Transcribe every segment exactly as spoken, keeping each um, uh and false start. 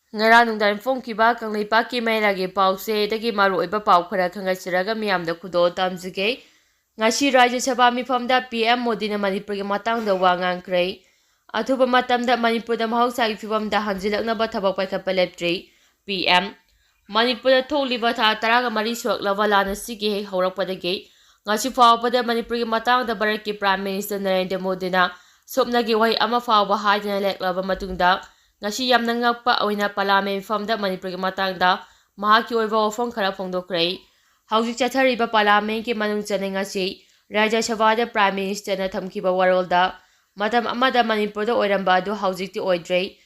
ꯉꯔꯥꯡ ꯅꯨꯡꯗꯥꯡ ꯐꯣꯡꯈꯤꯕ ꯀꯪꯂꯩꯄꯥꯛꯀꯤ ꯃꯌꯥꯏꯒꯤ ꯄꯥꯎꯆꯦꯗꯒꯤ ꯃꯔꯨꯑꯣꯏꯕ ꯄꯥꯎ ꯈꯔ ꯈꯪꯒꯠꯆꯔꯒ ꯃꯤꯌꯥꯝꯗ ꯈꯨꯗꯣꯜ ꯇꯝꯖꯒꯦ꯫ ꯉꯁꯤ ꯔꯥꯖ꯭ꯌ ꯁꯚꯥ ꯃꯤꯐꯝꯗ ꯄꯤ ꯑꯦꯝ ꯃꯣꯗꯤꯅ ꯃꯅꯤꯄꯨꯔꯒꯤ ꯃꯇꯥꯡꯗ ꯋꯥ ꯉꯥꯡꯈ꯭ꯔꯦ꯫ ꯑꯊꯨꯕ ꯃꯇꯝꯗ ꯃꯅꯤꯄꯨꯔꯗ ꯃꯍꯧꯁꯥꯒꯤ ꯐꯤꯕꯝꯗ ꯍꯟꯖꯤꯜꯂꯛꯅꯕ ꯊꯕꯛ ꯄꯥꯏꯈꯠꯄ ꯂꯦꯞꯇ꯭ꯔꯤ꯫ ꯄꯤ ꯑꯦꯝ, ꯃꯅꯤꯄꯨꯔꯗ ꯊꯣꯛꯂꯤꯕ ꯊꯥ ꯇꯔꯥꯒ ꯃꯔꯤ ꯁꯨꯔꯛꯂꯕ ꯂꯥꯟ ꯑꯁꯤꯒꯤ ꯍꯦꯛ ꯍꯧꯔꯛꯄꯗꯒꯤ ꯉꯁꯤ ꯐꯥꯎꯕꯗ ꯃꯅꯤꯄꯨꯔꯒꯤ ꯃꯇꯥꯡꯗ ꯚꯥꯔꯠꯀꯤ Prime Minister ꯅꯔꯦꯟꯗ꯭ꯔ ꯃꯣꯗꯤꯅ ꯁꯨꯞꯅꯒꯤ ꯋꯥꯍꯩ ꯑꯃ ꯐꯥꯎꯕ ꯍꯥꯏꯗꯅ ꯂꯩꯔꯛꯂꯕ ꯃꯇꯨꯡꯗ, ꯉꯁꯤ ꯌꯥꯝꯅ ꯉꯛꯄ ꯑꯣꯏꯅ ꯄꯥꯔꯂꯤꯌꯥꯃꯦꯟ ꯃꯤꯐꯝꯗ ꯃꯅꯤꯄꯨꯔꯒꯤ ꯃꯇꯥꯡꯗ ꯃꯍꯥꯛꯀꯤ ꯑꯣꯏꯕ ꯋꯥꯐꯝ ꯈꯔ ꯐꯣꯡꯗꯣꯛꯈ꯭ꯔꯦ꯫ ꯍꯧꯖꯤꯛ ꯆꯠꯊꯔꯤꯕ ꯄꯥꯔꯂꯤꯌꯥꯃꯦꯟꯒꯤ ꯃꯅꯨꯡ ꯆꯟꯅ ꯉꯁꯤ ꯔꯥꯖ꯭ꯌ ꯁꯚꯥꯗ Prime Minister ꯅ ꯊꯝꯈꯤꯕ ꯋꯥꯔꯣꯜꯗ, ꯃꯇꯝ ꯑꯃꯗ ꯃꯅꯤꯄꯨꯔꯗ ꯑꯣꯏꯔꯝꯕ ꯑꯗꯨ ꯍꯧꯖꯤꯛꯇꯤ ꯑꯣꯏꯗ꯭ꯔꯦ꯫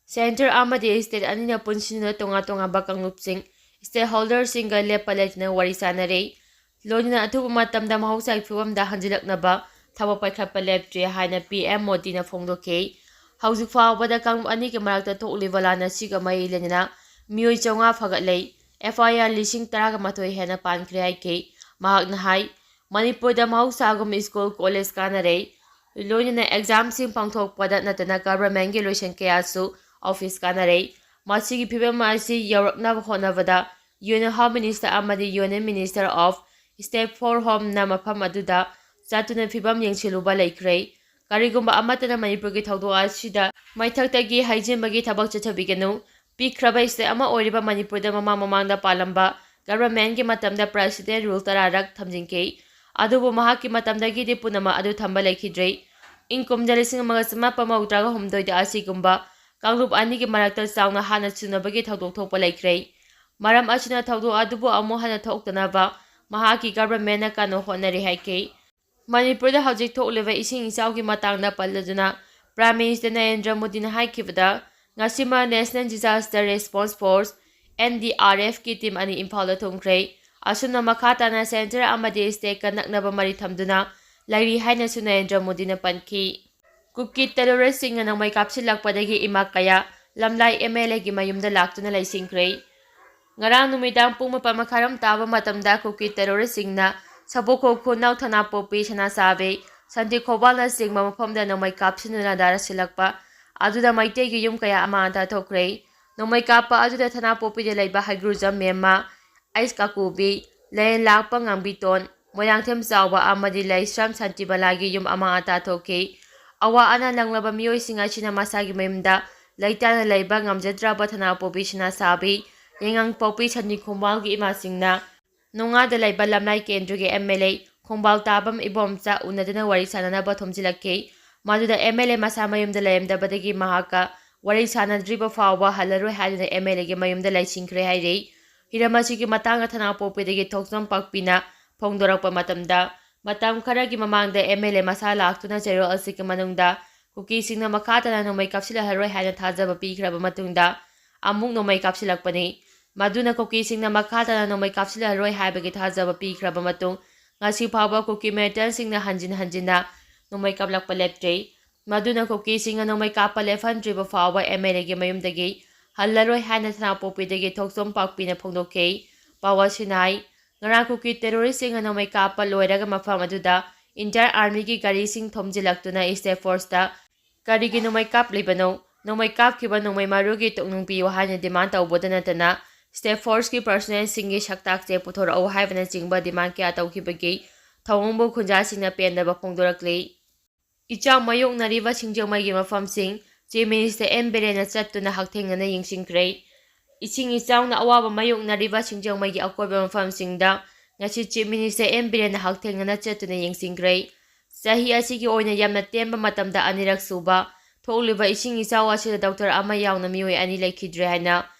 Centre ꯑꯃꯗꯤ state ꯑꯅꯤꯅ ꯄꯨꯟꯁꯤꯟꯗꯨꯅ ꯇꯣꯉꯥꯟ ꯇꯣꯉꯥꯟꯕ ꯀꯥꯡꯂꯨꯞꯁꯤꯡ, stakeholder ꯁꯤꯡꯒ ꯂꯦꯞꯄ ꯂꯩꯇꯅ ꯋꯥꯔꯤ ꯁꯥꯅꯔꯦ꯫ ꯂꯣꯏꯅꯅ ꯑꯊꯨꯕ ꯃꯇꯝꯗ ꯃꯍꯧꯁꯥꯒꯤ ꯐꯤꯕꯝꯗ ꯍꯟꯖꯤꯜꯂꯛꯅꯕ ꯊꯕꯛ ꯄꯥꯏꯈꯠꯄ ꯂꯦꯞꯇ꯭ꯔꯤ ꯍꯥꯏꯅ ꯄꯤ ꯑꯦꯝ ꯃꯣꯗꯤꯅ ꯐꯣꯡꯗꯣꯛꯈꯤ꯫ ꯍꯧꯖꯤꯛ ꯐꯥꯎꯕꯗ ꯀꯥꯡꯂꯨꯞ ꯑꯅꯤꯒꯤ ꯃꯔꯛꯇ ꯊꯣꯛꯂꯤꯕ ꯂꯥꯟ ꯑꯁꯤꯒ ꯃꯔꯤ ꯂꯩꯅꯅ ꯃꯤꯑꯣꯏ ꯆꯥꯝꯃꯉꯥ ꯐꯒꯠꯂꯦ꯫ ꯑꯦꯐ ꯑꯥꯏ ꯑꯥꯔ ꯂꯤꯁꯤꯡ ꯇꯔꯥꯒ ꯃꯥꯊꯣꯏ ꯍꯦꯟꯅ ꯄꯥꯟꯈ꯭ꯔꯦ ꯍꯥꯏꯈꯤ꯫ ꯃꯍꯥꯛꯅ ꯍꯥꯏ, ꯃꯅꯤꯄꯨꯔꯗ ꯃꯍꯧꯁꯥꯒꯨꯝ school, college ꯀꯥꯟꯅꯔꯦ꯫ ꯂꯣꯏꯅꯅ exam ꯁꯤꯡ ꯄꯥꯡꯊꯣꯛꯄꯗ ꯅꯠꯇꯅ government ꯀꯤ ꯂꯣꯏꯁꯪ ꯀꯌꯥꯁꯨ office ꯀꯥꯟꯅꯔꯦ꯫ ꯃꯁꯤꯒꯤ ꯐꯤꯕꯝ ꯑꯁꯤ ꯌꯧꯔꯛꯅꯕ ꯍꯣꯠꯅꯕꯗ Union Home Minister ꯑꯃꯗꯤ Union Minister of State for Home ꯅ ꯃꯐꯝ ꯑꯗꯨꯗ ꯆꯠꯇꯨꯅ ꯐꯤꯕꯝ ꯌꯦꯡꯁꯤꯜꯂꯨꯕ ꯂꯩꯈ꯭ꯔꯦ꯫ ꯀꯔꯤꯒꯨꯝꯕ ꯑꯃꯠꯇꯅ ꯃꯅꯤꯄꯨꯔꯒꯤ ꯊꯧꯗꯣꯛ ꯑꯁꯤꯗ ꯃꯩꯊꯛꯇꯒꯤ ꯍꯩꯖꯤꯟꯕꯒꯤ ꯊꯕꯛ ꯆꯠꯊꯕꯤꯒꯅꯨ꯫ ꯄꯤꯛꯈ꯭ꯔꯕ state ꯑꯃ ꯑꯣꯏꯔꯤꯕ ꯃꯅꯤꯄꯨꯔꯗ ꯃꯃꯥꯡ ꯃꯃꯥꯡꯗ ꯄꯥꯜꯂꯝꯕ government ꯀꯤ ꯃꯇꯝꯗ President Rule ꯇꯔꯥꯔꯛ ꯊꯝꯖꯤꯟꯈꯤ꯫ ꯑꯗꯨꯕꯨ ꯃꯍꯥꯛꯀꯤ ꯃꯇꯝꯗꯒꯤꯗꯤ ꯄꯨꯝꯅꯃꯛ ꯑꯗꯨ ꯊꯝꯕ ꯂꯩꯈꯤꯗ꯭ꯔꯦ꯫ ꯏꯪ ꯀꯨꯝꯖꯥ ꯂꯤꯁꯤꯡ ꯑꯃꯒ ꯆꯃꯥꯄꯟ ꯃꯧꯗ꯭ꯔꯥꯒ ꯍꯨꯝꯗꯣꯏꯗ ꯑꯁꯤꯒꯨꯝꯕ ꯀꯥꯡꯂꯨꯞ ꯑꯅꯤꯒꯤ ꯃꯔꯛꯇ ꯆꯥꯎꯅ ꯍꯥꯟꯅ ꯆꯨꯅꯕꯒꯤ ꯊꯧꯗꯣꯛ ꯊꯣꯛꯄ ꯂꯩꯈ꯭ꯔꯦ꯫ ꯃꯔꯝ ꯑꯁꯤꯅ ꯊꯧꯗꯣꯛ ꯑꯗꯨꯕꯨ ꯑꯃꯨꯛ ꯍꯟꯅ ꯊꯣꯛꯇꯅꯕ ꯃꯍꯥꯛꯀꯤ government ꯅ ꯀꯟꯅ ꯍꯣꯠꯅꯔꯤ ꯍꯥꯏꯈꯤ꯫ ꯃꯅꯤꯄꯨꯔꯗ ꯍꯧꯖꯤꯛ ꯊꯣꯛꯂꯤꯕ ꯏꯁꯤꯡ ꯏꯆꯥꯎꯒꯤ ꯃꯇꯥꯡꯗ ꯄꯜꯂꯗꯨꯅ Prime Minister ꯅꯔꯦꯟꯗ꯭ꯔ ꯃꯣꯗꯤꯅ ꯍꯥꯏꯈꯤꯕꯗ, ꯉꯁꯤꯃꯛ National Disaster Response Force, N D R F ꯀꯤ team ꯑꯅꯤ ꯏꯝꯐꯥꯜꯗ ꯊꯨꯡꯈ꯭ꯔꯦ꯫ ꯑꯁꯨꯝꯅ ꯃꯈꯥ ꯇꯥꯅ centre ꯑꯃꯗꯤ state ꯀ ꯅꯛꯅꯕ ꯃꯔꯤ ꯊꯝꯗꯨꯅ ꯂꯩꯔꯤ ꯍꯥꯏꯅꯁꯨ ꯅꯔꯦꯟꯗ꯭ꯔ ꯃꯣꯗꯤꯅ ꯄꯟꯈꯤ꯫ ꯀꯨꯀꯤ terrorist ꯁꯤꯡꯅ ꯅꯣꯡꯃꯩ ꯀꯥꯞꯁꯤꯜꯂꯛꯄꯗꯒꯤ ꯏꯃꯥ ꯀꯌꯥ ꯂꯝꯂꯥꯏ M L A ꯒꯤ ꯃꯌꯨꯝꯗ ꯂꯥꯛꯇꯨꯅ ꯂꯩꯁꯤꯟꯈ꯭ꯔꯦ꯫ ꯉꯔꯥꯡ ꯅꯨꯃꯤꯗꯥꯡ ꯄꯨꯡ ꯃꯥꯄꯟ ꯃꯈꯥꯏꯔꯣꯝ ꯇꯥꯕ ꯃꯇꯝꯗ ꯀꯨꯀꯤ terrorist ꯁꯤꯡꯅ ꯁꯕꯣꯈꯣ ꯈꯨꯅꯧ ꯊꯅꯥꯄꯣꯛꯄꯤ, ꯁꯅꯥꯁꯥꯕꯤ, ꯁꯟꯇꯤ ꯈꯣꯕꯥꯜꯅꯆꯤꯡꯕ ꯃꯐꯝꯗ ꯅꯣꯡꯃꯩ ꯀꯥꯞꯁꯤꯟꯗꯨꯅ ꯗꯥꯔꯁꯤꯜꯂꯛꯄ ꯑꯗꯨꯗ ꯃꯩꯇꯩꯒꯤ ꯌꯨꯝ ꯀꯌꯥ ꯑꯃ ꯊꯥꯊꯣꯛꯈ꯭ꯔꯦ꯫ ꯅꯣꯡꯃꯩ ꯀꯥꯞꯄ ꯑꯗꯨꯗ ꯊꯅꯥꯄꯣꯛꯄꯤꯗ ꯂꯩꯕ ꯍꯩꯒ꯭ꯔꯨꯖꯝ ꯃꯦꯝꯃ, ꯑꯩꯁ ꯀꯥꯀꯨꯕꯤ, ꯂꯥꯏꯔꯦꯟ ꯂꯥꯛꯄ ꯉꯥꯡꯕꯤꯇꯣꯟ, ꯃꯣꯏꯔꯥꯡꯊꯦꯝ ꯆꯥꯎꯕ ꯑꯃꯗꯤ ꯂꯩꯁ꯭ꯔꯝ ꯁꯥꯟꯇꯤꯕꯂꯥꯒꯤ ꯌꯨꯝ ꯑꯃꯥꯡ ꯑꯇꯥ ꯊꯣꯛꯈꯤ꯫ ꯑꯋꯥ ꯑꯅꯥ ꯅꯪꯂꯕ ꯃꯤꯑꯣꯏꯁꯤꯡ ꯑꯁꯤꯅ ꯃꯁꯥꯒꯤ ꯃꯌꯨꯝꯗ ꯂꯩꯇꯥꯅ ꯂꯩꯕ ꯉꯝꯖꯗ꯭ꯔꯕ ꯊꯅꯥꯄꯣꯛꯄꯤ ꯁꯅꯥꯁꯥꯕꯤ, ꯌꯥꯏꯉꯪꯄꯣꯛꯄꯤ ꯁꯟꯅꯤ ꯈꯣꯡꯕꯥꯜꯒꯤ ꯏꯃꯥꯁꯤꯡꯅ ꯅꯣꯡꯉꯥꯗ ꯂꯩꯕ ꯂꯝꯂꯥꯏ ꯀꯦꯟꯗ꯭ꯔꯒꯤ ꯑꯦꯝ ꯑꯦꯜ ꯑꯦ ꯈꯣꯡꯕꯥꯜ ꯇꯥꯕꯝ ꯏꯕꯣꯝꯆꯥ ꯎꯅꯗꯨꯅ ꯋꯥꯔꯤ ꯁꯥꯟꯅꯅꯕ ꯊꯣꯝꯖꯤꯜꯂꯛꯈꯤ꯫ ꯃꯗꯨꯗ ꯑꯦꯝ ꯑꯦꯜ ꯑꯦ ꯃꯁꯥ ꯃꯌꯨꯝꯗ ꯂꯩꯔꯝꯗꯕꯗꯒꯤ ꯃꯍꯥꯛꯀ ꯋꯥꯔꯤ ꯁꯥꯟꯅꯗ꯭ꯔꯤꯕ ꯐꯥꯎꯕ ꯍꯜꯂꯔꯣꯏ ꯍꯥꯏꯗꯨꯅ ꯑꯦꯝ ꯑꯦꯜ ꯑꯦꯒꯤ ꯃꯌꯨꯝꯗ ꯂꯩꯁꯤꯟꯈ꯭ꯔꯦ ꯍꯥꯏꯔꯤ꯫ ꯍꯤꯔꯝ ꯑꯁꯤꯒꯤ ꯃꯇꯥꯡꯗ ꯊꯅꯥꯄꯣꯛꯄꯤꯗꯒꯤ ꯊꯣꯛꯆꯣꯝ ꯄꯥꯛꯄꯤꯅ ꯐꯣꯡꯗꯣꯔꯛꯄ ꯃꯇꯝꯗ, ꯃꯇꯝ ꯈꯔꯒꯤ ꯃꯃꯥꯡꯗ ꯑꯦꯝ ꯑꯦꯜ ꯑꯦ ꯃꯁꯥ ꯂꯥꯛꯇꯨꯅ ꯆꯩꯔꯣꯜ ꯑꯁꯤꯒꯤ ꯃꯅꯨꯡꯗ ꯀꯨꯀꯤꯁꯤꯡꯅ ꯃꯈꯥ ꯇꯥꯅ ꯅꯣꯡꯃꯩ ꯀꯥꯞꯁꯤꯜꯂꯛꯂꯔꯣꯏ ꯍꯥꯏꯅ ꯊꯥꯖꯕ ꯄꯤꯈ꯭ꯔꯕ ꯃꯇꯨꯡꯗ ꯑꯃꯨꯛ ꯅꯣꯡꯃꯩ ꯀꯥꯞꯁꯤꯜꯂꯛꯄꯅꯤ꯫ ꯃꯗꯨꯅ ꯀꯨꯀꯤꯁꯤꯡꯅ ꯃꯈꯥ ꯇꯥꯅ ꯅꯣꯡꯃꯩ ꯀꯥꯞꯁꯤꯜꯂꯔꯣꯏ ꯍꯥꯏꯕꯒꯤ ꯊꯥꯖꯕ ꯄꯤꯈ꯭ꯔꯕ ꯃꯇꯨꯡ, ꯉꯁꯤ ꯐꯥꯎꯕ ꯀꯨꯀꯤ ꯃꯤꯂꯤꯇꯦꯟꯁꯤꯡꯅ ꯍꯟꯖꯤꯟ ꯍꯟꯖꯤꯟꯅ ꯅꯣꯡꯃꯩ ꯀꯥꯞꯂꯛꯄ ꯂꯦꯞꯇ꯭ꯔꯤ꯫ ꯃꯗꯨꯅ ꯀꯨꯀꯤꯁꯤꯡꯅ ꯅꯣꯡꯃꯩ ꯀꯥꯞꯄ ꯂꯦꯞꯍꯟꯗ꯭ꯔꯤꯕ ꯐꯥꯎꯕ ꯑꯦꯝ ꯑꯦꯜ ꯑꯦꯒꯤ ꯃꯌꯨꯝꯗꯒꯤ ꯍꯜꯂꯔꯣꯏ ꯍꯥꯏꯅ ꯊꯅꯥꯄꯣꯛꯄꯤꯗꯒꯤ ꯊꯣꯛꯆꯣꯝ ꯄꯥꯛꯄꯤꯅ ꯐꯣꯡꯗꯣꯛꯈꯤ꯫ ꯄꯥꯎ ꯑꯁꯤꯅ ꯍꯥꯏ, ꯉꯔꯥꯡ ꯀꯨꯀꯤ ꯇꯦꯔꯣꯔꯤꯁ꯭ꯠꯁꯤꯡꯅ ꯅꯣꯡꯃꯩ ꯀꯥꯞꯄ ꯂꯣꯏꯔꯒ ꯃꯐꯝ ꯑꯗꯨꯗ ꯏꯟꯗꯤꯌꯥꯟ ꯑꯥꯔꯃꯤꯒꯤ ꯒꯥꯔꯤꯁꯤꯡ ꯊꯣꯝꯖꯤꯜꯂꯛꯇꯨꯅ ꯁ꯭ꯇꯦꯠ ꯐꯣꯔꯁꯇ ꯀꯔꯤꯒꯤ ꯅꯣꯡꯃꯩ ꯀꯥꯞꯂꯤꯕꯅꯣ? ꯅꯣꯡꯃꯩ ꯀꯥꯞꯈꯤꯕ ꯅꯣꯡꯃꯩ ꯃꯔꯨꯒꯤ ꯇꯣꯛꯅꯤꯡ ꯄꯤꯌꯨ ꯍꯥꯏꯅ ꯗꯤꯃꯥꯟ ꯇꯧꯕꯗ ꯅꯠꯇꯅ, ꯁ꯭ꯇꯦꯠ ꯐꯣꯔꯁꯀꯤ ꯄꯔꯁꯣꯅꯦꯜꯁꯤꯡꯒꯤ ꯁꯛꯇꯥꯛꯁꯦ ꯄꯨꯊꯣꯔꯛꯎ ꯍꯥꯏꯕꯅꯆꯤꯡꯕ ꯗꯤꯃꯥꯟ ꯀꯌꯥ ꯇꯧꯈꯤꯕꯒꯤ ꯊꯧꯑꯣꯡꯕꯨ ꯈꯨꯟꯖꯥꯁꯤꯡꯅ ꯄꯦꯟꯗꯕ ꯐꯣꯡꯗꯣꯔꯛꯂꯤ꯫ ꯏꯆꯥꯎ ꯃꯥꯌꯣꯛꯅꯔꯤꯕ ꯁꯤꯡꯖꯃꯩꯒꯤ ꯃꯐꯝꯁꯤꯡ ꯆꯤꯐ ꯃꯤꯅꯤꯁꯇꯔ ꯑꯦꯝ ꯕꯤꯔꯦꯟꯅ ꯆꯠꯇꯨꯅ ꯍꯛꯊꯦꯡꯅꯅ ꯌꯦꯡꯁꯤꯟꯈ꯭ꯔꯦ꯫ ꯏꯁꯤꯡ ꯏꯆꯥꯎꯅ ꯑꯋꯥꯕ ꯃꯥꯌꯣꯛꯅꯔꯤꯕ ꯁꯤꯡꯖꯃꯩꯒꯤ ꯑꯀꯣꯏꯕ ꯃꯐꯝꯁꯤꯡꯗ ꯉꯁꯤ ꯆꯤꯐ ꯃꯤꯅꯤꯁꯇꯔ ꯑꯦꯝ ꯕꯤꯔꯦꯟꯅ ꯍꯛꯊꯦꯡꯅꯅ ꯆꯠꯇꯨꯅ ꯌꯦꯡꯁꯤꯟꯈ꯭ꯔꯦ꯫ ꯆꯍꯤ ꯑꯁꯤꯒꯤ ꯑꯣꯏꯅ ꯌꯥꯝꯅ ꯇꯦꯟꯕ ꯃꯇꯝꯗ ꯑꯅꯤꯔꯛ ꯁꯨꯕ ꯊꯣꯛꯂꯤꯕ ꯏꯁꯤꯡ ꯏꯆꯥꯎ ꯑꯁꯤꯗ ꯗꯣꯛꯇꯔ ꯑꯃ ꯌꯥꯎꯅ ꯃꯤꯑꯣꯏ ꯑꯅꯤ ꯂꯩꯈꯤꯗ꯭ꯔꯦ ꯍꯥꯏꯅ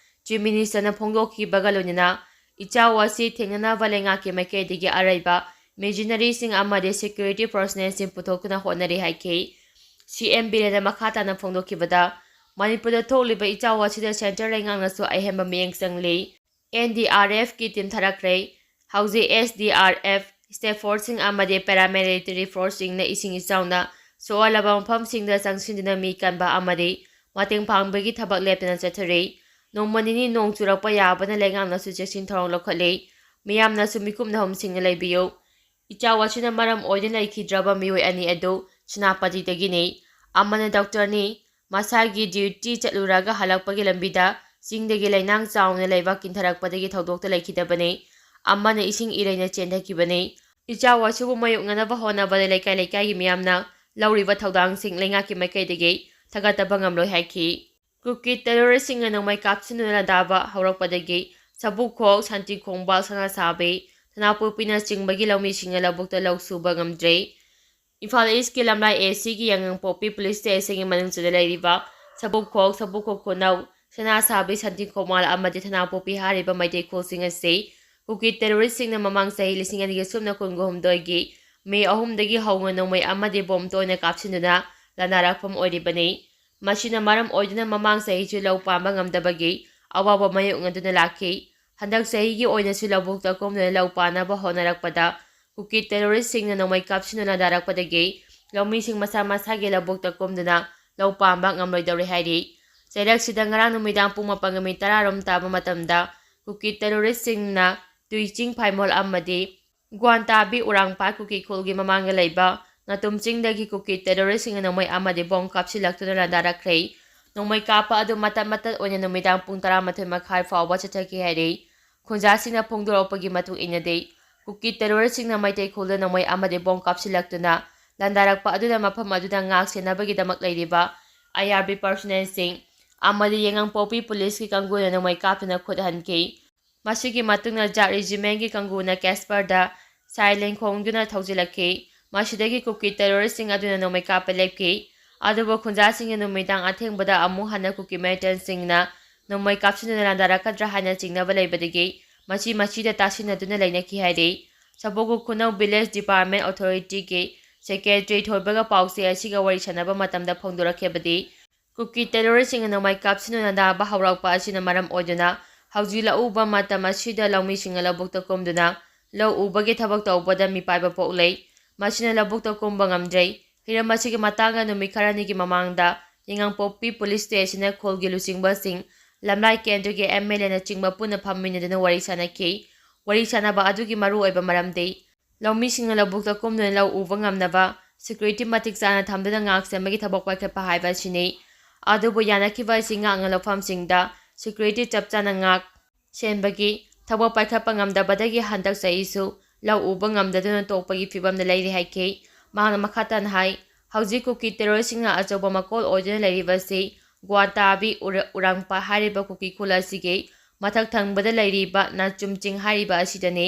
ꯆꯤꯐ ꯃꯤꯅꯤꯁꯇꯔꯅ ꯐꯣꯡꯗꯣꯛꯈꯤꯕꯒ ꯂꯣꯏꯅꯅ, ꯏꯆꯥꯎ ꯑꯁꯤ ꯊꯦꯡꯅꯅꯕ ꯂꯩꯉꯥꯛꯀꯤ ꯃꯥꯏꯀꯩꯗꯒꯤ ꯑꯔꯩꯕ ꯃꯦꯆꯤꯅꯔꯤꯁꯤꯡ ꯑꯃꯗꯤ ꯁꯦꯀ꯭ꯌꯨꯔꯤꯇꯤ ꯄꯔꯁꯣꯅꯦꯜꯁꯤꯡ ꯄꯨꯊꯣꯛꯇꯨꯅ ꯍꯣꯠꯅꯔꯤ ꯍꯥꯏꯈꯤ꯫ ꯁꯤ ꯑꯦꯝ ꯕꯤꯔꯦꯟꯅ ꯃꯈꯥ ꯇꯥꯅ ꯐꯣꯡꯗꯣꯛꯈꯤꯕꯗ, ꯃꯅꯤꯄꯨꯔꯗ ꯊꯣꯛꯂꯤꯕ ꯏꯆꯥꯎ ꯑꯁꯤꯗ ꯁꯦꯟꯇꯔ ꯂꯩꯉꯥꯛꯅꯁꯨ ꯑꯍꯦꯟꯕ ꯃꯤꯠꯌꯦꯡ ꯆꯪꯂꯤ꯫ ꯑꯦꯟ ꯗꯤ ꯑꯥꯔ ꯑꯦꯐꯀꯤ ꯇꯤꯝ ꯊꯥꯔꯛꯈ꯭ꯔꯦ꯫ ꯍꯧꯖꯤꯛ S D R F, state ꯐꯣꯔꯁꯁꯤꯡ ꯑꯃꯗꯤ ꯄꯦꯔꯥꯃꯤꯂꯤꯇꯔꯤ ꯐꯣꯔꯁꯁꯤꯡꯅ ꯏꯁꯤꯡ ꯏꯆꯥꯎꯅ ꯁꯣꯛꯍꯜꯂꯕ ꯃꯐꯝꯁꯤꯡꯗ ꯆꯪꯁꯤꯟꯗꯨꯅ ꯃꯤ ꯀꯟꯕ ꯑꯃꯗꯤ ꯃꯇꯦꯡ ꯄꯥꯡꯕꯒꯤ ꯊꯕꯛ ꯂꯦꯞꯇꯅ ꯆꯠꯊꯔꯤ꯫ ꯅꯣꯡꯃ ꯅꯤꯅꯤ ꯅꯣꯡ ꯆꯨꯔꯛꯄ ꯌꯥꯕꯅ ꯂꯩꯉꯥꯛꯅꯁꯨ ꯆꯦꯛꯁꯤꯟ ꯊꯧꯔꯥꯡ ꯂꯧꯈꯠꯂꯤ꯫ ꯃꯤꯌꯥꯝꯅꯁꯨ ꯃꯤꯀꯨꯞ ꯅꯍꯨꯝꯁꯤꯡꯅ ꯂꯩꯕꯤꯌꯨ꯫ ꯏꯆꯥꯎ ꯑꯁꯤꯅ ꯃꯔꯝ ꯑꯣꯏꯗꯨꯅ ꯂꯩꯈꯤꯗ꯭ꯔꯕ ꯃꯤꯑꯣꯏ ꯑꯅꯤ ꯑꯗꯨ ꯁꯦꯅꯥꯄꯇꯤꯗꯒꯤꯅꯤ꯫ ꯑꯃꯅ ꯗꯣꯛꯇꯔꯅꯤ, ꯃꯁꯥꯒꯤ duty ꯆꯠꯂꯨꯔꯒ ꯍꯜꯂꯛꯄꯒꯤ ꯂꯝꯕꯤꯗ ꯆꯤꯡꯗꯒꯤ ꯂꯩꯅꯥꯡ ꯆꯥꯎꯅ ꯂꯩꯕ ꯀꯤꯟꯊꯔꯛꯄꯗꯒꯤ ꯊꯧꯗꯣꯛꯇ ꯂꯩꯈꯤꯗꯕꯅꯤ꯫ ꯑꯃꯅ ꯏꯁꯤꯡ ꯏꯔꯩꯅ ꯆꯦꯟꯊꯈꯤꯕꯅꯤ꯫ ꯏꯆꯥꯎ ꯑꯁꯤꯕꯨ ꯃꯥꯌꯣꯛꯅꯅꯕ ꯍꯣꯠꯅꯕꯗ ꯂꯩꯀꯥꯏ ꯂꯩꯀꯥꯏꯒꯤ ꯃꯤꯌꯥꯝꯅ ꯂꯧꯔꯤꯕ ꯊꯧꯗꯥꯡꯁꯤꯡ ꯂꯩꯉꯥꯛꯀꯤ ꯃꯥꯏꯀꯩꯗꯒꯤ ꯊꯥꯒꯠꯇꯕ ꯉꯝꯂꯣꯏ ꯍꯥꯏꯈꯤ꯫ ꯀꯨꯀꯤ terroristꯁꯤꯡꯅ ꯅꯣꯡꯃꯩ ꯀꯥꯞꯁꯤꯟꯗꯨꯅ ꯂꯥꯟꯗꯥꯕ ꯍꯧꯔꯛꯄꯗꯒꯤ ꯁꯕꯨꯈꯣꯛ, ꯁꯥꯟꯇꯤꯈꯣꯡꯕꯥꯜ, ꯁꯅꯥꯁꯥꯕꯤ, ꯁꯅꯥꯄꯣꯛꯄꯤꯅꯆꯤꯡꯕꯒꯤ ꯂꯧꯃꯤꯁꯤꯡꯅ ꯂꯧꯕꯨꯛꯇ ꯂꯧ ꯁꯨꯕ ꯉꯝꯗ꯭ꯔꯦ꯫ ꯏꯝꯐꯥꯜ Eastꯀꯤ ꯂꯝꯂꯥꯏ ACꯒꯤ ꯌꯥꯏꯉꯪꯄꯣꯛꯄꯤ police stationꯒꯤ ꯃꯅꯨꯡ ꯆꯟꯅ ꯂꯩꯔꯤꯕ ꯁꯕꯨꯈꯣꯛ, ꯁꯕꯨꯈꯣꯛ ꯈꯨꯅꯧ, ꯁꯅꯥꯁꯥꯕꯤ, ꯁꯥꯟꯇꯤꯈꯣꯡꯕꯥꯜ ꯑꯃꯗꯤ ꯁꯅꯥꯄꯣꯛꯄꯤ ꯍꯥꯏꯔꯤꯕ ꯃꯩꯇꯩ ꯈꯨꯜꯁꯤꯡ ꯑꯁꯤ ꯀꯨꯀꯤ terroristꯁꯤꯡꯅ ꯃꯃꯥꯡ ꯆꯍꯤ ꯂꯤꯁꯤꯡ ꯑꯅꯤꯒ ꯁꯨꯞꯅ ꯀꯨꯟꯒ ꯍꯨꯝꯗꯣꯏꯒꯤ ꯃꯦ ꯑꯍꯨꯝꯗꯒꯤ ꯍꯧꯅ ꯅꯣꯡꯃꯩ ꯑꯃꯗꯤ ꯕꯣꯝ ꯇꯣꯏꯅ ꯀꯥꯞꯁꯤꯟꯗꯨꯅ ꯂꯥꯟꯗꯥꯔꯛꯐꯝ ꯑꯣꯏꯔꯤꯕꯅꯤ꯫ ꯃꯁꯤꯅ ꯃꯔꯝ ꯑꯣꯏꯗꯨꯅ ꯃꯃꯥꯡ ꯆꯍꯤꯁꯨ ꯂꯧ ꯄꯥꯟꯕ ꯉꯝꯗꯕꯒꯤ ꯑꯋꯥꯕ ꯃꯥꯌꯣꯛꯅꯗꯨꯅ ꯂꯥꯛꯈꯤ꯫ ꯍꯟꯗꯛ ꯆꯍꯤꯒꯤ ꯑꯣꯏꯅꯁꯨ ꯂꯧꯕꯨꯛꯇ ꯀꯨꯝꯗꯨꯅ ꯂꯧ ꯄꯥꯟꯅꯕ ꯍꯣꯠꯅꯔꯛꯄꯗ ꯀꯨꯀꯤ terroristꯁꯤꯡꯅ ꯅꯣꯡꯃꯩ ꯀꯥꯞꯁꯤꯟꯗꯨꯅ ꯂꯥꯟꯗꯥꯔꯛꯄꯗꯒꯤ ꯂꯧꯃꯤꯁꯤꯡ ꯃꯁꯥ ꯃꯁꯥꯒꯤ ꯂꯧꯕꯨꯛꯇ ꯀꯨꯝꯗꯨꯅ ꯂꯧ ꯄꯥꯟꯕ ꯉꯝꯂꯣꯏꯗꯧꯔꯦ ꯍꯥꯏꯔꯤ꯫ ꯆꯩꯔꯛꯁꯤꯗ ꯉꯔꯥꯡ ꯅꯨꯃꯤꯗꯥꯡ ꯄꯨꯡ ꯃꯥꯄꯟꯒ ꯃꯤꯅꯤꯠ ꯇꯔꯥꯔꯣꯝ ꯇꯥꯕ ꯃꯇꯝꯗ ꯀꯨꯀꯤ terroristꯁꯤꯡꯅ ꯇꯨꯏꯆꯤꯡ ꯐꯥꯏꯃꯣꯜ ꯑꯃꯗꯤ ꯒ꯭ꯋꯥꯟꯇꯥꯕꯤ ꯎꯔꯥꯡꯄꯥꯠ ꯀꯨꯀꯤ ꯈꯨꯜꯒꯤ ꯃꯃꯥꯡꯗ ꯂꯩꯕ ꯅꯇꯨꯝ ꯆꯤꯡꯗꯒꯤ ꯀꯨꯀꯤ terroristꯁꯤꯡꯅ ꯅꯣꯡꯃꯩ ꯑꯃꯗꯤ ꯕꯣꯝ ꯀꯥꯞꯁꯤꯜꯂꯛꯇꯨꯅ ꯂꯥꯟꯗꯥꯔꯛꯈ꯭ꯔꯦ꯫ ꯅꯣꯡꯃꯩ ꯀꯥꯞꯄ ꯑꯗꯨ ꯃꯇꯠ ꯃꯇꯠ ꯑꯣꯏꯅ ꯅꯨꯃꯤꯗꯥꯡ ꯄꯨꯡ ꯇꯔꯥꯃꯥꯊꯣꯏ ꯃꯈꯥꯏ ꯐꯥꯎꯕ ꯆꯠꯊꯈꯤ ꯍꯥꯏꯔꯤ꯫ ꯈꯨꯟꯖꯥꯁꯤꯡꯅ ꯐꯣꯡꯗꯣꯔꯛꯄꯒꯤ ꯃꯇꯨꯡ ꯏꯟꯅꯗꯤ, ꯀꯨꯀꯤ terroristꯁꯤꯡꯅ ꯃꯩꯇꯩ ꯈꯨꯜꯗ ꯅꯣꯡꯃꯩ ꯑꯃꯗꯤ ꯕꯣꯝ ꯀꯥꯞꯁꯤꯜꯂꯛꯇꯨꯅ ꯂꯥꯟꯗꯥꯔꯛꯄ ꯑꯗꯨꯅ ꯃꯐꯝ ꯑꯗꯨꯗ ꯉꯥꯛ ꯁꯦꯟꯅꯕꯒꯤꯗꯃꯛ ꯂꯩꯔꯤꯕ IRB personnelꯁꯤꯡ ꯑꯃꯗꯤ ꯌꯥꯏꯉꯪꯄꯣꯛꯄꯤ policeꯀꯤ ꯀꯥꯡꯕꯨꯅ ꯅꯣꯡꯃꯩ ꯀꯥꯞꯇꯨꯅ ꯈꯨꯠ ꯍꯟꯈꯤ꯫ ꯃꯁꯤꯒꯤ ꯃꯇꯨꯡꯗ ꯖꯥꯠ regimentꯀꯤ ꯀꯥꯡꯕꯨꯅ Casperꯗ ꯁꯥꯏꯂꯦꯟ ꯈꯣꯡꯗꯨꯅ ꯊꯧꯖꯤꯜꯂꯛꯈꯤ꯫ ꯃꯁꯤꯗꯒꯤ ꯀꯨꯀꯤ terroristꯁꯤꯡ ꯑꯗꯨꯅ ꯅꯣꯡꯃꯩ ꯀꯥꯞꯄ ꯂꯦꯞꯈꯤ꯫ ꯑꯗꯨꯕꯨ ꯈꯨꯟꯖꯥꯁꯤꯡꯅ ꯅꯨꯃꯤꯗꯥꯡ ꯑꯊꯦꯡꯕꯗ ꯑꯃꯨꯛ ꯍꯟꯅ ꯀꯨꯀꯤ militantꯁꯤꯡꯅ ꯅꯣꯡꯃꯩ ꯀꯥꯞꯁꯤꯟꯗꯨꯅ ꯂꯥꯟꯗꯥꯔꯛꯀꯗ꯭ꯔꯥ ꯍꯥꯏꯅ ꯆꯤꯡꯅꯕ ꯂꯩꯕꯗꯒꯤ ꯃꯆꯤ ꯃꯆꯤꯗ ꯇꯥꯁꯤꯟꯅꯗꯨꯅ ꯂꯩꯅꯈꯤ ꯍꯥꯏꯔꯤ꯫ ꯁꯕꯣꯒꯨ ꯈꯨꯅꯧ village department authorityꯒꯤ secretary ꯊꯣꯏꯕꯒ ꯄꯥꯎꯆꯦ ꯑꯁꯤꯒ ꯋꯥꯔꯤ ꯁꯥꯟꯅꯕ ꯃꯇꯝꯗ ꯐꯣꯡꯗꯣꯔꯛꯈꯤꯕꯗꯤ, ꯀꯨꯀꯤ terroristꯁꯤꯡꯅ ꯅꯣꯡꯃꯩ ꯀꯥꯞꯁꯤꯟꯗꯨꯅ ꯂꯥꯟꯗꯥꯕ ꯍꯧꯔꯛꯄ ꯑꯁꯤꯅ ꯃꯔꯝ ꯑꯣꯏꯗꯨꯅ ꯍꯧꯖꯤꯛ ꯂꯧ ꯎꯕ ꯃꯇꯝ ꯑꯁꯤꯗ ꯂꯧꯃꯤꯁꯤꯡꯅ ꯂꯧꯕꯨꯛꯇ ꯀꯨꯝꯗꯨꯅ ꯂꯧ ꯎꯕꯒꯤ ꯊꯕꯛ ꯇꯧꯕꯗ ꯃꯤꯄꯥꯏꯕ ꯄꯣꯛꯂꯦ꯫ ꯃꯁꯤꯅ ꯂꯧꯕꯨꯛꯇ ꯀꯨꯝꯕ ꯉꯝꯗ꯭ꯔꯦ꯫ ꯍꯤꯔꯝ ꯑꯁꯤꯒꯤ ꯃꯇꯥꯡꯗ ꯅꯨꯃꯤꯠ ꯈꯔꯅꯤꯒꯤ ꯃꯃꯥꯡꯗ ꯌꯥꯏꯉꯪꯄꯣꯛꯄꯤ police stationꯅ ꯈꯨꯜꯒꯤ ꯂꯨꯆꯤꯡꯕꯁꯤꯡ, ꯂꯝꯂꯥꯏ ꯀꯦꯟꯗ꯭ꯔꯒꯤ MLAꯅꯆꯤꯡꯕ ꯄꯨꯟꯅ ꯐꯝꯃꯤꯟꯅꯗꯨꯅ ꯋꯥꯔꯤ ꯁꯥꯅꯈꯤ꯫ ꯋꯥꯔꯤ ꯁꯥꯅꯕ ꯑꯗꯨꯒꯤ ꯃꯔꯨꯑꯣꯏꯕ ꯃꯔꯝꯗꯤ ꯂꯧꯃꯤꯁꯤꯡꯅ ꯂꯧꯕꯨꯛꯇ ꯀꯨꯝꯗꯨꯅ ꯂꯧ ꯎꯕ ꯉꯝꯅꯕ security ꯃꯇꯤꯛ ꯆꯥꯅ ꯊꯝꯗꯨꯅ ꯉꯥꯛ ꯁꯦꯟꯕꯒꯤ ꯊꯕꯛ ꯄꯥꯏꯈꯠꯄ ꯍꯥꯏꯕ ꯑꯁꯤꯅꯤ꯫ ꯑꯗꯨꯕꯨ ꯌꯥꯅꯈꯤꯕ ꯑꯁꯤ ꯉꯥꯛꯅ ꯂꯧꯐꯝꯁꯤꯡꯗ ꯁꯦꯀ꯭ꯌꯨꯔꯤꯇꯤ ꯆꯞ ꯆꯥꯅ ꯉꯥꯛ ꯁꯦꯟꯕꯒꯤ ꯊꯕꯛ ꯄꯥꯏꯈꯠꯄ ꯉꯝꯗꯕꯗꯒꯤ ꯍꯟꯗꯛ ꯆꯍꯤꯁꯨ ꯂꯧ ꯎꯕ ꯉꯝꯗꯗꯨꯅ ꯇꯣꯛꯄꯒꯤ ꯐꯤꯕꯝꯗ ꯂꯩꯔꯤ ꯍꯥꯏꯈꯤ꯫ ꯃꯍꯥꯛꯅ ꯃꯈꯥ ꯇꯥꯅ ꯍꯥꯏ, ꯍꯧꯖꯤꯛ ꯀꯨꯀꯤ ꯇꯦꯔꯣꯔꯤꯁ꯭ꯠꯁꯤꯡꯅ ꯑꯆꯧꯕ ꯃꯀꯣꯜ ꯑꯣꯏꯗꯨꯅ ꯂꯩꯔꯤꯕꯁꯤ ꯒ꯭ꯋꯥꯟꯇꯥꯕꯤ ꯎꯔ-, ꯎꯔꯥꯡꯄꯥ ꯍꯥꯏꯔꯤꯕ ꯀꯨꯀꯤ ꯈꯨꯜ ꯑꯁꯤꯒꯤ ꯃꯊꯛ ꯊꯪꯕꯗ ꯂꯩꯔꯤꯕ ꯅꯥꯆꯨꯝ ꯆꯤꯡ ꯍꯥꯏꯔꯤꯕ ꯑꯁꯤꯗꯅꯤ꯫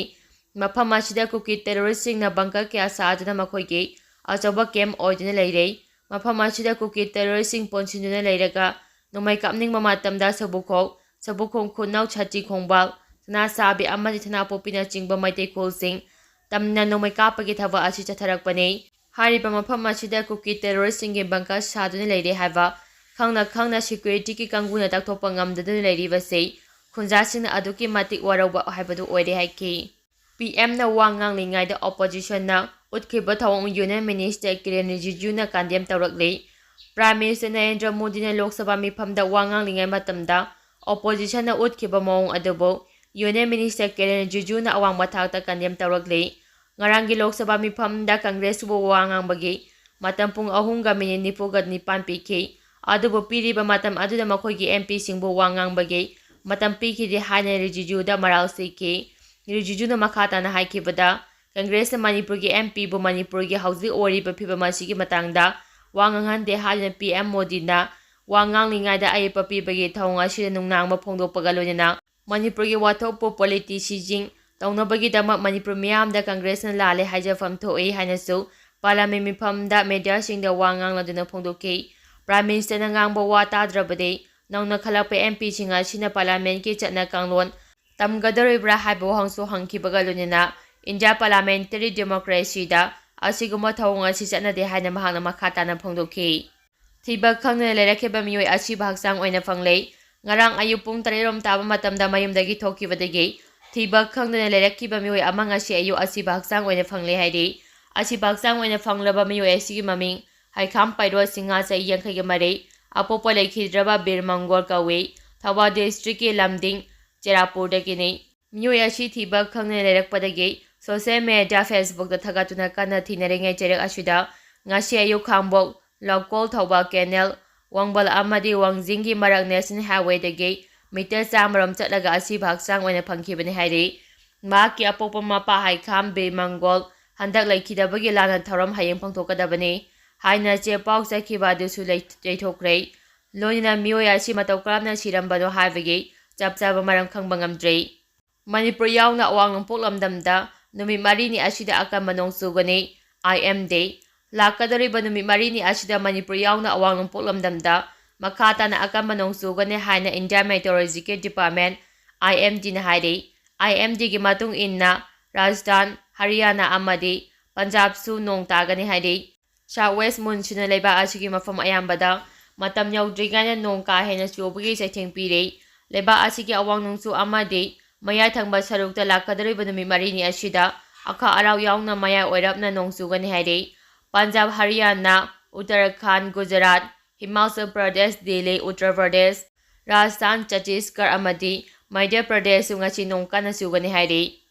ꯃꯐꯝ ꯑꯁꯤꯗ ꯀꯨꯀꯤ ꯇꯦꯔꯣꯔꯤꯁ꯭ꯠꯁꯤꯡꯅ ꯕꯪꯀꯔ ꯀꯌꯥ ꯁꯥꯗꯨꯅ ꯃꯈꯣꯏꯒꯤ ꯑꯆꯧꯕ ꯀꯦꯝꯞ ꯑꯣꯏꯗꯨꯅ ꯂꯩꯔꯦ꯫ ꯃꯐꯝ ꯑꯁꯤꯗ ꯀꯨꯀꯤ ꯇꯦꯔꯣꯔꯤꯁ꯭ꯠꯁꯤꯡ ꯄꯨꯟꯁꯤꯟꯗꯨꯅ ꯂꯩꯔꯒ ꯅꯣꯡꯃꯩ ꯀꯥꯞꯅꯤꯡꯕ ꯃꯇꯝꯗ ꯁꯕꯨꯈꯣꯛ, ꯁꯕꯨꯈꯣꯡ ꯈꯨꯠꯅꯧ, ꯁꯆꯤ ꯈꯣꯡꯕꯥꯜ, ꯁꯅꯥꯁꯥꯕꯤ ꯑꯃꯗꯤ ꯁꯅꯥꯄꯣꯛꯄꯤꯅꯆꯤꯡꯕ ꯃꯩꯇꯩ ꯈꯨꯜꯁꯤꯡ ꯇꯝꯅ ꯅꯣꯡꯃꯩ ꯀꯥꯞꯄꯒꯤ ꯊꯕꯛ ꯑꯁꯤ ꯆꯠꯊꯔꯛꯄꯅꯤ꯫ ꯍꯥꯏꯔꯤꯕ ꯃꯐꯝ ꯑꯁꯤꯗ ꯀꯨꯀꯤ ꯇꯦꯔꯣꯔꯤꯁ꯭ꯠꯁꯤꯡꯒꯤ ꯕꯪꯀꯔ ꯁꯥꯗꯨꯅ ꯂꯩꯔꯦ ꯍꯥꯏꯕ ꯈꯪꯅ ꯈꯪꯅ ꯁꯦꯀ꯭ꯌꯨꯔꯤꯇꯤꯒꯤ ꯀꯥꯡꯕꯨꯅ ꯇꯥꯛꯊꯣꯛꯄ ꯉꯝꯗꯗꯨꯅ ꯂꯩꯔꯤꯕꯁꯤ ꯈꯨꯟꯖꯥꯁꯤꯡꯅ ꯑꯗꯨꯛꯀꯤ ꯃꯇꯤꯛ ꯋꯥꯔꯧꯕ ꯍꯥꯏꯕꯗꯨ ꯑꯣꯏꯔꯦ ꯍꯥꯏꯈꯤ꯫ ꯄꯤ ꯑꯦꯝꯅ ꯋꯥ ꯉꯥꯡꯂꯤꯉꯩꯗ ꯑꯣꯄꯣꯖꯤꯁꯟꯅ ꯎꯠꯈꯤꯕ ꯊꯧꯑꯣꯡ ꯌꯨꯅꯤꯌꯟ ꯃꯤꯅꯤꯁꯇꯔ ꯀꯤꯔꯦꯟ ꯔꯤꯖꯤꯖꯨꯅ ꯀꯟꯗꯦꯝ ꯇꯧꯔꯛꯂꯤ꯫ ꯄ꯭ꯔꯥꯏꯝ ꯃꯤꯅꯤꯁꯇꯔ ꯅꯔꯦꯟꯗ꯭ꯔ ꯃꯣꯗꯤꯅ ꯂꯣꯛ ꯁꯚꯥ ꯃꯤꯐꯝꯗ ꯋꯥ ꯉꯥꯡꯂꯤꯉꯩ ꯃꯇꯝꯗ ꯑꯣꯄꯣꯖꯤꯁꯟꯅ ꯎꯠꯈꯤꯕ ꯃꯑꯣꯡ ꯑꯗꯨꯕꯨ ꯌꯨꯅꯤꯌꯟ ꯃꯤꯅꯤꯁꯇꯔ ꯀꯤꯔꯦꯟ ꯔꯤꯖꯤꯖꯨꯅ ꯑꯋꯥꯡꯕ ꯊꯥꯛꯇ ꯀꯟꯗꯦꯝ ꯇꯧꯔꯛꯂꯤ꯫ ꯉꯔꯥꯡꯒꯤ ꯂꯣꯛ ꯁꯚꯥ ꯃꯤꯐꯝꯗ ꯀꯪꯒ꯭ꯔꯦꯁꯄꯨ ꯋꯥ ꯉꯥꯡꯕꯒꯤ ꯃꯇꯝ ꯄꯨꯡ ꯑꯍꯨꯝꯒ ꯃꯤꯅꯤꯠ ꯅꯤꯐꯨꯒ ꯅꯤꯄꯥꯟ ꯄꯤꯈꯤ꯫ ꯑꯗꯨꯕꯨ ꯄꯤꯔꯤꯕ ꯃꯇꯝ ꯑꯗꯨꯗ ꯃꯈꯣꯏꯒꯤ ꯑꯦꯝ ꯄꯤꯁꯤꯡꯕꯨ ꯋꯥ ꯉꯥꯡꯕꯒꯤ ꯃꯇꯝ ꯄꯤꯈꯤꯗꯦ ꯍꯥꯏꯅ ꯔꯤꯖꯤꯖꯨꯗ ꯃꯔꯥꯜ ꯁꯤꯈꯤ꯫ ꯔꯤꯖꯤꯖꯨꯅ ꯃꯈꯥ ꯇꯥꯅ ꯍꯥꯏꯈꯤꯕꯗ, ꯀꯪꯒ꯭ꯔꯦꯁꯅ ꯃꯅꯤꯄꯨꯔꯒꯤ ꯑꯦꯝ ꯄꯤꯕꯨ ꯃꯅꯤꯄꯨꯔꯒꯤ ꯍꯧꯖꯤꯛ ꯑꯣꯏꯔꯤꯕ ꯐꯤꯕꯝ ꯑꯁꯤꯒꯤ ꯃꯇꯥꯡꯗ ꯋꯥ ꯉꯥꯡꯍꯟꯗꯦ ꯍꯥꯏꯗꯨꯅ ꯄꯤ ꯑꯦꯝ ꯃꯣꯗꯤꯅ ꯋꯥ ꯉꯥꯡꯂꯤꯉꯩꯗ ꯑꯌꯦꯠꯄ ꯄꯤꯕꯒꯤ ꯊꯧꯑꯣꯡ ꯑꯁꯤꯗ ꯅꯨꯡꯅꯥꯡꯕ ꯐꯣꯡꯗꯣꯛꯄꯒ ꯂꯣꯏꯅꯅ ꯃꯅꯤꯄꯨꯔꯒꯤ ꯋꯥꯊꯣꯛꯄꯨ ꯄꯣꯂꯤꯇꯤꯁꯤꯖꯤꯡ ꯇꯧꯅꯕꯒꯤꯗꯃꯛ ꯃꯅꯤꯄꯨꯔ ꯃꯤꯌꯥꯝꯗ ꯀꯪꯒ꯭ꯔꯦꯁꯅ ꯂꯥꯜꯂꯦ ꯍꯥꯏꯖꯐꯝ ꯊꯣꯛꯏ ꯍꯥꯏꯅꯁꯨ ꯄꯥꯔꯂꯥꯃꯦꯟ ꯃꯤꯐꯝꯗ ꯃꯦꯗꯤꯌꯥꯁꯤꯡꯗ ꯋꯥ ꯉꯥꯡꯂꯗꯨꯅ ꯐꯣꯡꯗꯣꯛꯈꯤ꯫ ꯄ꯭ꯔꯥꯏꯝ ꯃꯤꯅꯤꯁꯇꯔꯅ ꯉꯥꯡꯕ ꯋꯥ ꯇꯥꯗ꯭ꯔꯕꯗꯤ ꯅꯧꯅ ꯈꯜꯂꯛꯄ ꯑꯦꯝ ꯄꯤꯁꯤꯡ ꯑꯁꯤꯅ ꯄꯥꯔꯂꯥꯃꯦꯟꯒꯤ ꯆꯠꯅ ꯀꯥꯡꯂꯣꯟ ꯇꯝꯒꯗꯧꯔꯤꯕ꯭ꯔꯥ ꯍꯥꯏꯕ ꯋꯥꯍꯪꯁꯨ ꯍꯪꯈꯤꯕꯒ ꯂꯣꯏꯅꯅ ꯏꯟꯗꯤꯌꯥ ꯄꯥꯔꯂꯥꯃꯦꯟꯇꯔꯤ ꯗꯦꯃꯣꯀ꯭ꯔꯦꯁꯤꯗ ꯑꯁꯤꯒꯨꯝꯕ ꯊꯧꯑꯣꯡ ꯑꯁꯤ ꯆꯠꯅꯗꯦ ꯍꯥꯏꯅ ꯃꯍꯥꯛꯅ ꯃꯈꯥ ꯇꯥꯅ ꯐꯣꯡꯗꯣꯛꯈꯤ꯫ ꯊꯤꯕ ꯈꯪꯗꯅ ꯂꯩꯔꯛꯈꯤꯕ ꯃꯤꯑꯣꯏ ꯑꯁꯤꯕ ꯍꯛꯆꯥꯡ ꯑꯣꯏꯅ ꯐꯪꯂꯦ꯫ ꯉꯔꯥꯡ ꯑꯌꯨꯛ ꯄꯨꯡ ꯇꯔꯦꯠ ꯔꯣꯝ ꯇꯥꯕ ꯃꯇꯝꯗ ꯃꯌꯨꯝꯗꯒꯤ ꯊꯣꯛꯈꯤꯕꯗꯒꯤ ꯊꯤꯕ ꯈꯪꯗꯅ ꯂꯩꯔꯛꯈꯤꯕ ꯃꯤꯑꯣꯏ ꯑꯃ ꯉꯁꯤ ꯑꯌꯨꯛ ꯑꯁꯤꯕ ꯍꯛꯆꯥꯡ ꯑꯣꯏꯅ ꯐꯪꯂꯦ ꯍꯥꯏꯔꯤ꯫ ꯑꯁꯤꯕ ꯍꯛꯆꯥꯡ ꯑꯣꯏꯅ ꯐꯪꯂꯕ ꯃꯤꯑꯣꯏ ꯑꯁꯤꯒꯤ ꯃꯃꯤꯡ ꯍꯩꯈꯥꯝ ꯄꯩꯔꯣꯠ ꯁꯤꯡꯍꯥ, ꯆꯍꯤ ꯌꯥꯡꯈꯩꯒ ꯃꯔꯤ, ꯑꯄꯣꯛꯄ ꯂꯩꯈꯤꯗ꯭ꯔꯕ ꯕꯤꯔ ꯃꯪꯒꯣꯜ ꯀꯧꯏ꯫ ꯊꯧꯕꯥꯜ ꯗꯤꯁꯇ꯭ꯔꯤꯛꯀꯤ ꯂꯝꯗꯤꯡ ꯆꯦꯔꯥꯄꯨꯔꯗꯒꯤꯅꯤ꯫ ꯃꯤꯑꯣꯏ ꯑꯁꯤ ꯊꯤꯕ ꯈꯪꯗꯅ ꯂꯩꯔꯛꯄꯗꯒꯤ ꯁꯣꯁꯤꯌꯦꯜ ꯃꯦꯗꯤꯌꯥ Facebookꯇ ꯊꯥꯒꯠꯇꯨꯅ ꯀꯟꯅ ꯊꯤꯅꯔꯤꯉꯩ ꯆꯩꯔꯛ ꯑꯁꯤꯗ ꯉꯁꯤ ꯑꯌꯨꯛ ꯈꯥꯡꯕꯣꯛ ꯂꯧꯀꯣꯜ ꯊꯧꯕꯥꯜ ꯀꯦꯅꯦꯜ ꯋꯥꯡꯕꯜ ꯑꯃꯗꯤ ꯋꯥꯡꯖꯤꯡꯒꯤ ꯃꯔꯛ National Highwayꯗꯒꯤ meter ꯆꯥꯝꯃꯔꯣꯝ ꯆꯠꯂꯒ ꯑꯁꯤꯕ ꯍꯛꯆꯥꯡ ꯑꯣꯏꯅ ꯐꯪꯈꯤꯕꯅꯤ ꯍꯥꯏꯔꯤ꯫ ꯃꯍꯥꯛꯀꯤ ꯑꯄꯣꯛꯄ ꯃꯄꯥ ꯍꯩꯈꯥꯝ ꯕꯤꯔ ꯃꯪꯒꯣꯜ ꯍꯟꯗꯛ ꯂꯩꯈꯤꯗꯕꯒꯤ ꯂꯥꯟꯅ ꯊꯧꯔꯝ ꯍꯌꯦꯡ ꯄꯥꯡꯊꯣꯛꯀꯗꯕꯅꯤ ꯍꯥꯏꯅ ꯆꯦ ꯄꯥꯎ ꯆꯠꯈꯤꯕ ꯑꯗꯨꯁꯨ ꯂꯩ-, ꯌꯩꯊꯣꯛꯈ꯭ꯔꯦ꯫ ꯂꯣꯏꯅꯅ ꯃꯤꯑꯣꯏ ꯑꯁꯤ ꯃꯇꯧ ꯀꯔꯝꯅ ꯁꯤꯔꯝꯕꯅꯣ ꯍꯥꯏꯕꯒꯤ ꯆꯞ ꯆꯥꯕ ꯃꯔꯝ ꯈꯪꯕ ꯉꯝꯗ꯭ꯔꯤ꯫ ꯃꯅꯤꯄꯨꯔ ꯌꯥꯎꯅ ꯑꯋꯥꯡ ꯅꯣꯡꯄꯣꯛ ꯂꯝꯗꯝꯗ ꯅꯨꯃꯤꯠ ꯃꯔꯤꯅꯤ ꯑꯁꯤꯗ ꯑꯀꯟꯕ ꯅꯣꯡ ꯆꯨꯒꯅꯤ꯫ I M D꯫ ꯂꯥꯛꯀꯗꯧꯔꯤꯕ ꯅꯨꯃꯤꯠ ꯃꯔꯤꯅꯤ ꯑꯁꯤꯗ ꯃꯅꯤꯄꯨꯔ ꯌꯥꯎꯅ ꯑꯋꯥꯡ ꯅꯣꯡꯄꯣꯛ ꯂꯝꯗꯝꯗ ꯃꯈꯥ ꯇꯥꯅ ꯑꯀꯟꯕ ꯅꯣꯡ ꯆꯨꯒꯅꯤ ꯍꯥꯏꯅ India Meteorological Department, I M Dꯅ ꯍꯥꯏꯔꯤ꯫ I M Dꯒꯤ ꯃꯇꯨꯡ ꯏꯟꯅ ꯔꯥꯖꯁꯊꯥꯟ, ꯍꯔꯤꯌꯥꯅꯥ ꯑꯃꯗꯤ ꯄꯟꯖꯥꯕꯁꯨ ꯅꯣꯡ ꯇꯥꯒꯅꯤ ꯍꯥꯏꯔꯤ꯫ South West Monsoonꯅ ꯂꯩꯕꯥꯛ ꯑꯁꯤꯒꯤ ꯃꯐꯝ ꯑꯌꯥꯝꯕꯗ ꯃꯇꯝ ꯌꯧꯗ꯭ꯔꯤꯉꯩꯗ ꯅꯣꯡ ꯀꯥ ꯍꯦꯟꯅ ꯆꯨꯕꯒꯤ ꯆꯩꯊꯦꯡ ꯄꯤꯔꯤ꯫ ꯂꯩꯕꯥꯛ ꯑꯁꯤꯒꯤ ꯑꯋꯥꯡ ꯅꯣꯡꯆꯨꯞ ꯑꯃꯗꯤ ꯃꯌꯥꯏ ꯊꯪꯕ ꯁꯔꯨꯛꯇ ꯂꯥꯛꯀꯗꯧꯔꯤꯕ ꯅꯨꯃꯤꯠ ꯃꯔꯤꯅꯤ ꯑꯁꯤꯗ ꯑꯈꯥꯛ ꯑꯔꯥꯎ ꯌꯥꯎꯅ ꯃꯌꯥꯏ ꯑꯣꯏꯔꯞꯅ ꯅꯣꯡ ꯆꯨꯒꯅꯤ ꯍꯥꯏꯔꯤ꯫ ꯄꯟꯖꯥꯕ, ꯍꯔꯤꯌꯥꯅꯥ, ꯎꯠꯇꯔꯥꯈꯥꯟꯗ, ꯒꯨꯖꯔꯥꯠ, ꯍꯤꯃꯥꯆꯜ ꯄ꯭ꯔꯗꯦꯁ, ꯗꯤꯜꯂꯤ, ꯎꯠꯇꯔ ꯄ꯭ꯔꯗꯦꯁ, ꯔꯥꯖꯁꯊꯥꯟ, ꯆꯇꯤꯁꯒꯔ ꯑꯃꯗꯤ ꯃꯙ꯭ꯌ ꯄ꯭ꯔꯗꯦꯁꯁꯨ ꯉꯁꯤ ꯅꯣꯡ ꯀꯟꯅ ꯆꯨꯒꯅꯤ ꯍꯥꯏꯔꯤ꯫